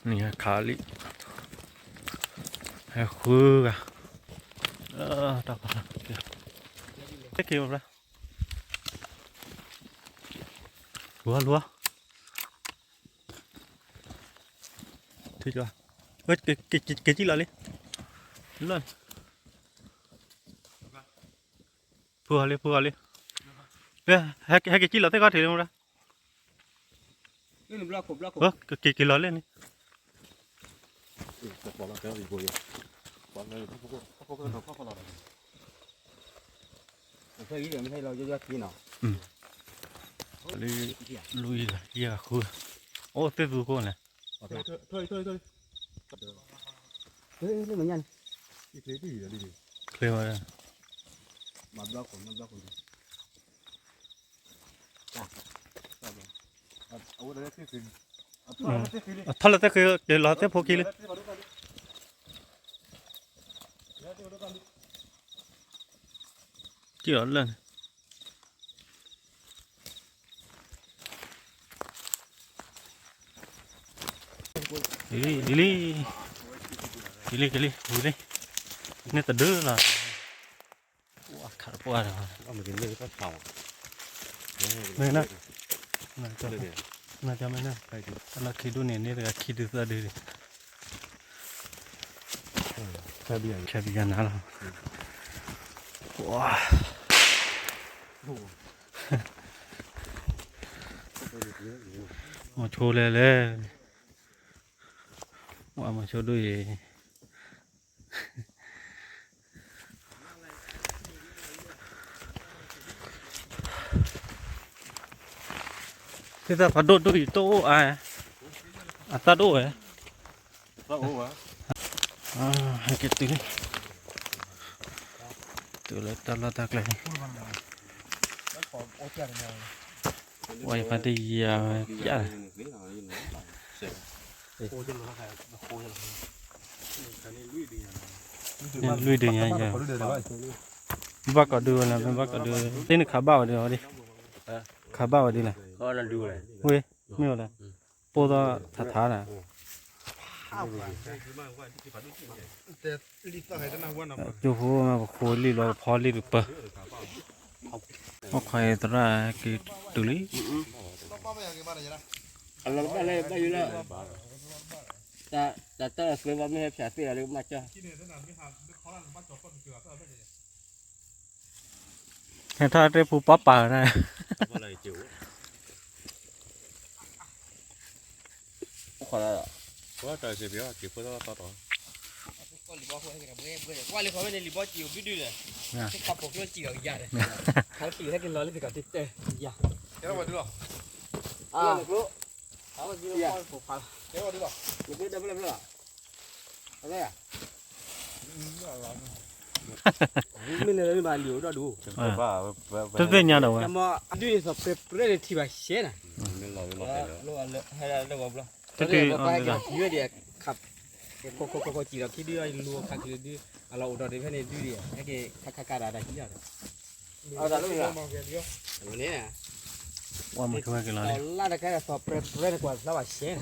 န့ၣ်ခးလံ, ဟဲဃုဂၤ, တၢ်ကလီၤ, တက့ၤဘၣ်, လူၤအီၤ လူၤအီၤ, ထံၣ်ကၠီ, က့ၤကၠီလီၤလံ, လၢ, ဖုဂၤလံ ဖုဂၤလံ, ဟဲက့ၤကၠီလီၤသ့ၣ်ခီၣ်ထံးလံမူဒါ က့ၤက့ၤလီၤလၢန့ၣ်, လံ, လူၤယဲၢ်ဃု, အိၣ်သ့ၣ်သူခိၣ်န့ၣ်, ချ့ဝဲ, အထီၣ်လၢသ့ၣ်ဃံ, က့ၤလီၤသ့ၣ်ဖိခံလံ, က့ၤလီၤလၢန့ၣ် ဒ်လံ, ဒ်လံ, ဒ်လံ ကလံ ဝံၤလံ, န့ၣ်တဒုလီၤ, ခးတပှၢ်ဒီး, မ့ၢ်န, နကမ့ၢ်န, တၢ်လၢခံဒူၣ်န့ၣ် န့ၢ်တဂၤခံဒုသၢဒု, ခဲဘံယၤနၤလီၤ, ဝါ မီၤဆိလဲၣ်လဲၣ်, ဝါမီၤဆိဒိၣ်အံၤ, သ့ၣ်သၣ်ဖးဒိၣ်ဒိၣ်အံၤတအိၣ်အါ, အသၣ်တအိၣ်ဝဲ, ဟဲက့ၤတုၤလံ, တုၤလၢတၢ်လီၢ်တၢ်ကျဲန့ၣ်, ဝဲယဖါတယၤဝဲပျၢ်, လွံၢ်ဒုညါယၤ, ဘၣ်ကိးဒုဝဲလၢ မ့ၢ်ဘၣ်ကိးဒု, သ့ၣ်န့ၣ်ခးဘၣ်ဝဲဒ်အီၤဒ်, ခးဘၣ်ဝဲဒ်လဲၣ်, ဝ့ၢ်, မ့ၢ်ဝဲလဲၣ်, ပိၢ်သီထးထးဒၣ်, ကၠိဖိမ့ၢ်ပဃိလံလီၤ ပဖီလံတပၢၢ်, အိၣ်ခိးအံၤသရၣ်က့ၤတုၤလံ, အလီၤဘၣ်လၢဘၣ်ယိလၢ, တၢ်တၢ်အသွဲဘၣ်မ့ၢ်ဟဲဖျါသ့ၣ်လီၤလၢကမၣ်ကၢ်, ဟဲထီၣ်တၢ်ပူၤပှၤပာ်ဝဲဒၣ်, ကွၢ်လံဘီဟဲက့ၤဒီးဘှဲဘှဲဒီး ကွၢ်လံဃီဝဲန့ၣ် လံဘီစံးအိၣ်ဒုဒုဒီး, ခါဖိကျိစံးအီၤကယၤဒီး, ခါလီၤဟဲက့ၤလီၤလၢသ့ၣ်ကီးတတဲယၤ, အကျိ, နကျိဒၢဖျၢၣ်ဖျၢၣ်လီၤ, အဝဲယၤ မ့ၢ်လဲၤလၢမ့ၢ်ဘၣ်လံာ်အိၣ်ဒီဒူၣ်, တသ့ၣ်ညါဒီးဝဲ, ဒုးန့ၣ်သီးပြဲပြဲန့ၣ်ထံၣ်ဘၣ်ရှဲနၤ, တတုၤ, ပှၤကဲက့ၤထံၣ်ဝဲဒံး, ခိခိခိခိစံးဒီးခံဒုအလူၤခးက့ၤဒုး, အလီၤအိၣ်ဒီးဒံးဖဲန့ၣ်ဒုးဒံး, ဟဲက့ၤခါခါကါဒီးတၢ်ဟံးလီၤဒီး, အဝဲန့ၣ်, ဝဲမ့ၢ်ကဝဲက့ၤလီၤလံ, လၢတခါသီးပြဲပြဲန့ၣ်ကွၢ်ဖျါဘၣ်ရှဲနၤ,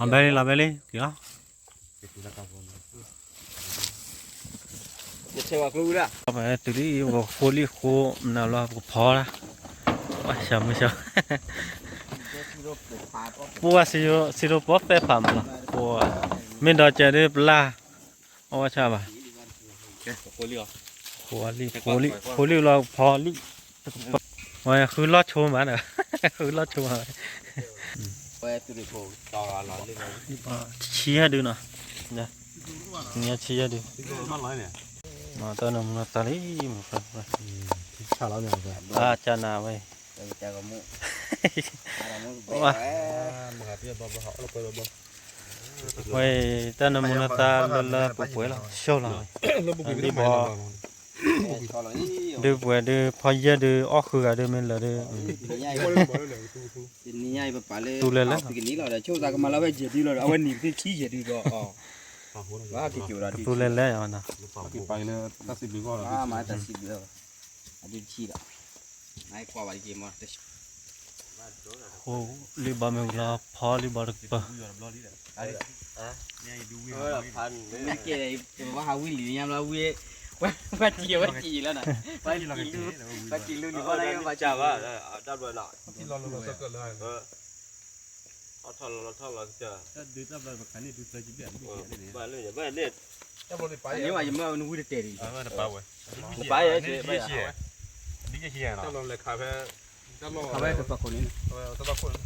အဘဲလံလီၤဘဲလံ, က့ၤလီၤ ယထဲဝဲကျိဝံၤဒၣ်, ပတုၤလံ ပဃိလံဃိ မနုၤလီၤ ပကဖီဒၣ်, ပှၤဆှၢမုၢ်ဆှၢ, ပှၤစံရိပီသဲဖးမးလီၤ, မ့ၢ်ဒီးကဲဒ်ပလၢ်, အဝဲဆၢဘၣ်, ဃိလံ, ဃိလံလီၤ ဖီလံ, ဝဲဃုလီၢ်ဆိမးဒီး, ဃုလီၢ်ဆိမးဝဲ, ဆံယဲၢ်ဒုနီၤ, ဆံယဲၢ်ဒု, တၢ်နမူနီၤသးလံ, အကၢ်နၤဝဲ, ဝဲတၢ်နမူနီၤသးလၢလၢပှဲၤပှဲၤလီၤ, ဆိၣ်လီၤဝဲ, ဒ်ဘီ, ဒုးပှဲၤဒုး ဖီယဲၢ်ဒုး အီၣ်ဃုဂၤဒုး မ့ၢ်လၢာ်ဒုး, တနံၤညါအံၤပပာ်လၢ, သူလဲၤလဲၤ, ပကနံၤလီၤဒီး ဆိၣ်သးကမၤလီၤဝဲယဲၢ်ဒုလီၤဒီး အဝဲနံၤပသ့ၣ်ခံယဲၢ်ဒုဒီး, ဘၣ်က့ၤကၠိၤဒီး သူလဲၤလဲၤယၤနီၤ, မၤတၢ်စံးဘျုးအီၤ, အဒုးတဆံဒီး, နကွၢ်ဘၣ်တက့ၢ်မး, ဃိလံဘီမ့ၢ်ဝံၤလီၤ ဖီလံဘီတကပၤ ကဲ ဝဲဟးဝံလံညါဘျီဝံ ဝဲတံၤဝဲတံၤလီၤနီၤ ဝဲတံၤလူ ဝဲတံၤလူန့ၣ်ဘီလၢဝဲဘၣ်ကၢ်ဘၣ် အထီၣ်လီၤလီၤထီၣ်လီၤကစၢ် ဘၣ်လၢဘၣ်လၢ ယမ့ၢ်နဝံတတဲာ်ဒံး နပာ်ယဲ ခါဝဲ ခါဝဲတပာ်ခိၣ်န့ၣ် ခါဝဲတပာ်လၢ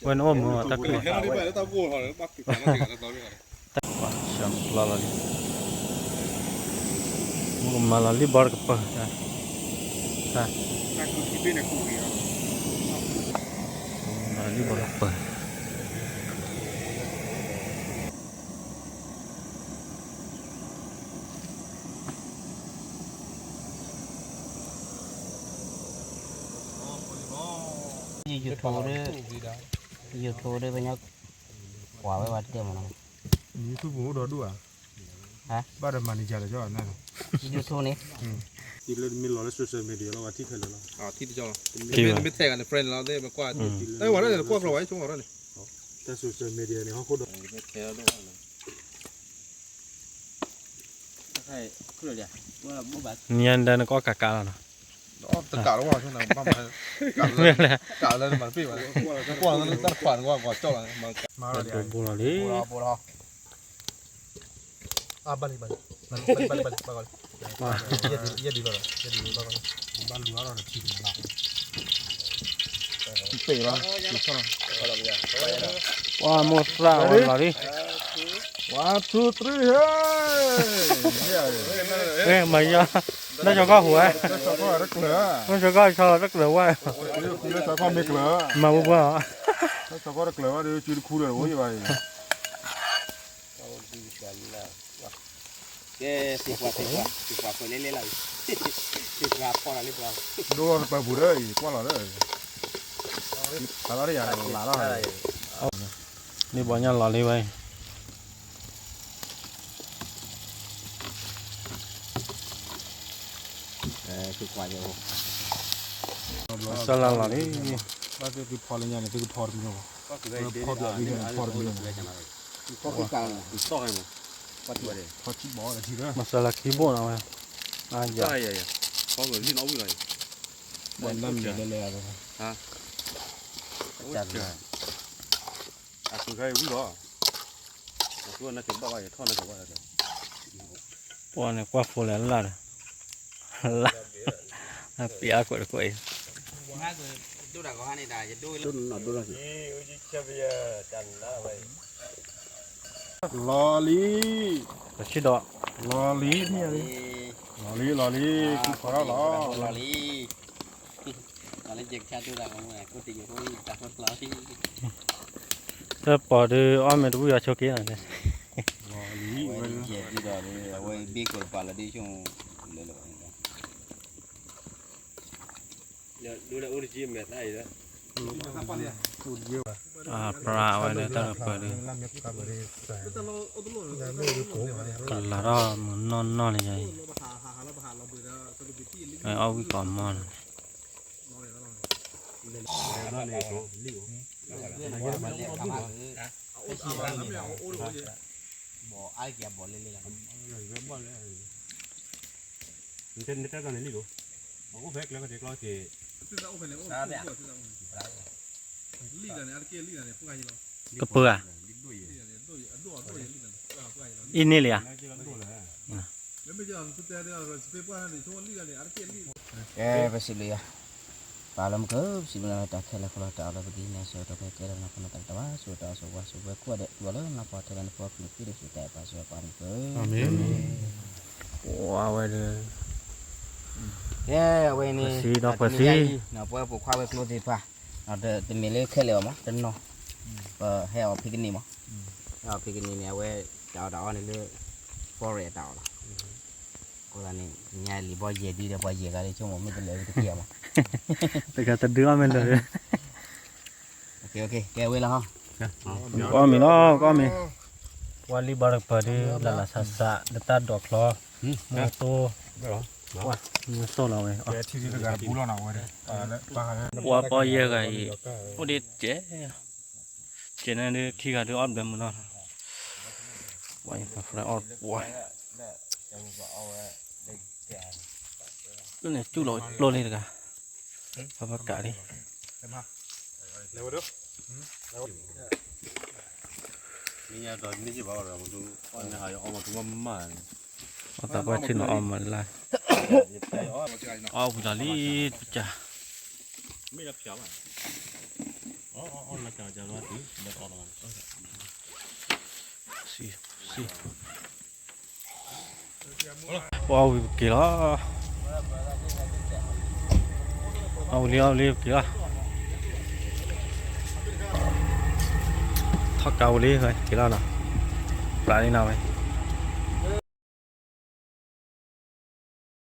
ဝဲနအိၣ်မုာ်တၢ်ခုၣ် တၢ်ကွၢ်ဆၢကျီလီၤလံ မ့ၢ်ကမၤလီၤလံဘီတကပၤ မၤလီၤလံဘီတကပၤ YouTube ဒီး YouTube ဒီး ပှၤဝဲဝဲတတဲမ့ၢ်နီၤ YouTube အိၣ်ဒီးဒူၣ်ဧါ ဘၣ်ဒီး manager လၢကီၢ်န့ၣ် YouTube န့ၣ် လၢတမ့ၢ်လီၤလၢ social media လီၤ ပှၤထံၣ်ခဲလၢာ်လီၤ တမ့ၢ်ထဲဂၤန့ၣ် friend လီၤ သ့ၣ်မကွၢ် တၢ်ဝဲဒၣ်န့ၣ် ကွၢ်ကျီၤဝဲ ဆိကမိၣ်ထီၣ်န့ၣ် တၢ် social media န့ၣ် ဟီၣ်ခိၣ်ဒီး ညါဒၣ်နကအီၣ်ကးကးလီၤနီၤ တကးလီၤဝဲ ကးလၢနမၤတပ့ၢ်ဘၣ် ကွၢ်လၢတၢ်တခွးန့ၣ် ကွၢ်ကွၢ်ကၠီၣ်လီၤ ဘိလီၤလံ ဘိလီၤ ဘိလီၤ ဘၣ်လံ ဘၣ်လံ ဘၣ်လံ ဘၣ်လံ ယဲဒ်လီၤ ယဲဒ်လီၤ ဘၣ်လူၤအါထီၣ်တထံၣ်လီၤ ပ့ၢ်လီၤ ပှၤမိၢ်သၣ်ဝဲလီၤလံ One, two, three, hey! မၤယါ လၢစီၤကီၢ်ဟူးဝဲ လၢစီၤကီၢ်ဆီလီၤတကျၢၤဝဲ လၢစီၤကီၢ်မ့ၢ်ကျၢၤ မၤပူၤပှၢ်လီၤ လၢစီၤကီၢ်တကျၢၤဝဲဒီး စုတခူဒီး အိၣ်ယဘၣ်အံၤ ကဲ သ့ၣ်ပှၢ် သ့ၣ်ပှၢ် သ့ၣ်ပှၢ်ခွဲးလဲၣ်လဲၣ်လီၤ သ့ၣ်ပှၢ်ဖီၣ်လီၤလၢပှၢ် ဒိၣ်လီၤတပၢၤပူၤဒီး အံၤကွၢ်လီၤဒီး ဖးလီၤဒီးယၤလီၤလီၤ လံဘီညါလီၤလံဝဲ မၤစၢ်လၢလီၤလံ ဘၣ်သ့ၣ်သုဖီလၢညါန့ၣ် သုကဖီတမံၤလီၤ ဖီတမံၤလီၤ ဖီခံဘီလၢထံဒီး မၤစၢ်လၢခံဘိနီၤဝဲ အါယၤ ဘၣ်နၢ်မံၤလၢလၢ အသုခါအံၤဝံၤလီၤ အသုနကဘၣ်ဘၣ်ယထီၣ်နကဘၣ် ပှၤန့ၣ်ကွၢ်ဖိလဲၣ်လၢ်ဒီး လၢ် ပျါကွဲးတကွဲးအံၤ ဒိၣ်တၢ်ဂီၤဟါန့ၣ်ဒၣ် ယဒိၣ်လၢ လီၤလံ ပဆံဒီး လီၤလံ လီၤလံ လီၤလံ လီၤလံ လီၤလံ လီၤလံ လီၤလံ တၢ်ပိာ်ဒုးအီၣ်မ့ၢ်တဝံၣ်အဆိက့နီၤ လီၤလံ ဝဲဒုးယဲၢ်ဒုးဒီး အဝဲဘ့ၣ်ကိးတပၤလီၤဒုး ဆိ လၢလၢ အပြၢ်ဝဲလၢတၢ်ကပၢၤဒုး ကလၤထီၣ်မုၢ်နီၢ်နီၢ်လံယၤအံၤ အီၣ်ဝံၣ်ကီးမီၢ်န့ၣ် ကပၢၤဧါ အံၤန့ၣ်လံဧါ ကဲ ပစံးဘျုးယွၤ ပာ်လီၤမုၢ်ကၢ ပစံးဘျုးလၢတၢ်ခဲလၢာ် ခီလီၤတၢ်အီၣ်လၢပဂံၢ်န့ၣ် ဆိၣ်ဂ့ၤဒီးပှဲၤကဲလၢနဖိနသးတၢ်ဘၣ် ဆိၣ်ဂ့ၤတၢ်အိၣ်ဆိၣ်ဝါ ဆိၣ်ဂ့ၤပှဲၤကိးဂၤဒဲး ပှၤလၢနဖိထဲလၢနဖိခရံာ်ဖိတဖုတဲပာ်စၢၤပှၤမုၢ်ကၢ အဝဲဒီး ကဲ အဝဲန့ၣ် ပှဲၤသံ ပဝဲပိာ်ခွါဝဲကျိသ့ၣ်တဖၣ် တမ့ၢ်လၢခဲလၢာ်ဘၣ်မး တနီၤ ပဟဲအီၤဖဲကနံၣ်မး ဟဲအီၤဖဲကနံၣ်န့ၣ် အဝဲတၢ်အီၣ်တၢ်အီန့ၣ်လၢ forest တၢ်အီၣ်လီၤ အဃိသတးန့ၣ် ညါလံာ်ဘီယဲၢ်ဒုဒီး ပှၤယဲၢ်ဂၤလၢဆိကမိၣ်မ့ၢ်တလၢာ်ဝဲတက့ၢ်မး တဂၤတဒုအီၣ်မ့ၢ်လၢာ် ကဲဝဲလီၤ ကအီၣ်မ့ၤလီၤ ကအီၣ်မ့ၤ ပှၤလံဘီတကပၤဒု လၢ်လၢ်ဆးဆး လၢတၢ်ဒိးချီ မိၢ်တိ ဝဲ မ့ၢ်သီၣ်လီၤဝဲ ပှၤပီယဲၢ်ဂၤအံၤ အိၣ်ဒ်စဲး, စဲးန့ၣ်ဒုး ခံဂၤဒုးအီၣ်ဘျဲမုာ်နီၤ, ပှၤအီၣ်ပှၤ န့ၣ်စူၣ်လီၤကျိလံတဂၤ, ပဘၣ်ကးလံ, အီၣ်သးပှၢ်ဆ့ၣ်နီၤအီၣ်မးလၢ်, အီၣ်ဝံၤလီၤလံ, ပက ပအီၣ်ဝံၤပက့ၤလီၤ, အီၣ်ဝံၤလံ အီၣ်ဝံၤလံ ပက့ၤလီၤ, ထီၣ်ကးဝံၤလံ က့ၤလီၤနီၤ, ပျးလံနီၤဝဲ,